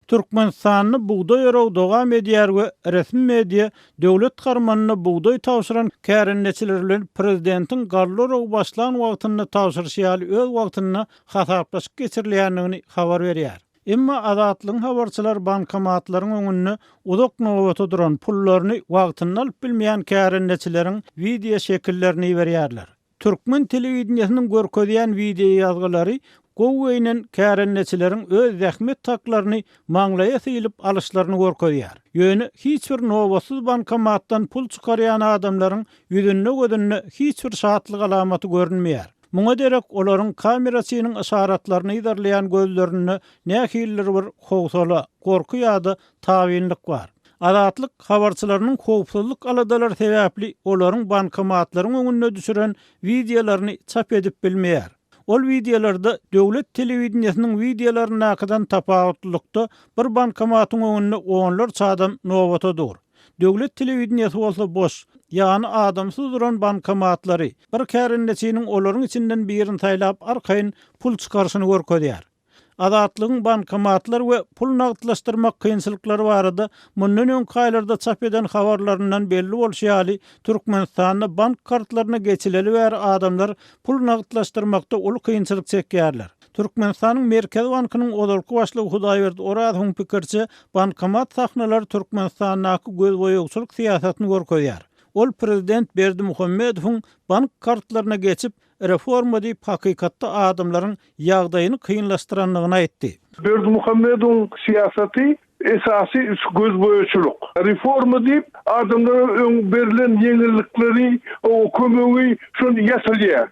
Türkmenistanda bugdaý oragy dowam edýär we resmi media döwlet harmanyna bugdaý tabşyran kärendeçiler bilen prezidentiň galla oragy başlan wagtynda tabşyryşy ýaly öz wagtynda hasaplaşyk geçirilýändigini habar berýär. Emma Azatlygyň habarçylary bankomatlaryň öňünde uzak nobata duran, pullaryny wagtynda alyp bilmeýän kärendeçileriň wideo şekillerini iberýärler. Türkmen telewideniýesiniň görkezýän wideoýazgylary gowy geýnen kärendeçileriň öz zähmet haklaryny maňlaýa sylyp alyşlaryny görkezýär. Ýöne hiç bir nobatsyz bankomatdan pul çykarýan adamlaryň ýüzünde-gözünde hiç bir şatlyk alamaty görünmeýär. Muňa derek olaryň kameraçynyň yşaratlaryny yzarlaýan gözlerinde nähilidir bir howsala, gorky ýa-da tabynlyk bar. Azatlyk habarçylarynyň howpsuzlyk aladalary sebäpli olaryň bankomatlaryň öňünde düşüren wideolaryny çap edip bilmeýär. Ol wideolarda döwlet telewideniýesiniň wideolaryndakydan tapawutlylykda bir bankomatyň öňünde onlarça adam nobata dur. Döwlet telewideniýesi bolsa boş, ýany adamsyz duran bankomatlary, bir kärendeçiniň olaryň içinden birini saýlap arkaýyn pul çykaryşyny görkezýär. Azatlygyň bankomatlar we pul nagtlaşdyrmak kynçylyklary barada mundan öňki aýlarda çap eden habarlaryndan belli bolşy ýaly, Türkmenistanda bank kartlaryna geçileli bäri adamlar pul nagtlaşdyrmakda uly kynçylyk çekýärler. Türkmenistanyň Merkezi bankynyň ozalky başlygy Hudaýberdi Orazowyň pikiriçe, bankomat sahnalary Türkmenistandaky gözboýagçylyk syýasatyny görkezýär. Ol prezident Berdimuhamedowyň bank kartlaryna geçip, Reforma diýip hakykatda adamlaryň ýagdaýyny kynlaşdyrandygyny aýtdy. Berdimuhamedowyň syýasaty esasy şu gözboýaçylyk. Reforma diýip adamlara öň berlen ýeňillikleri, kömegi şony ýatyrýar.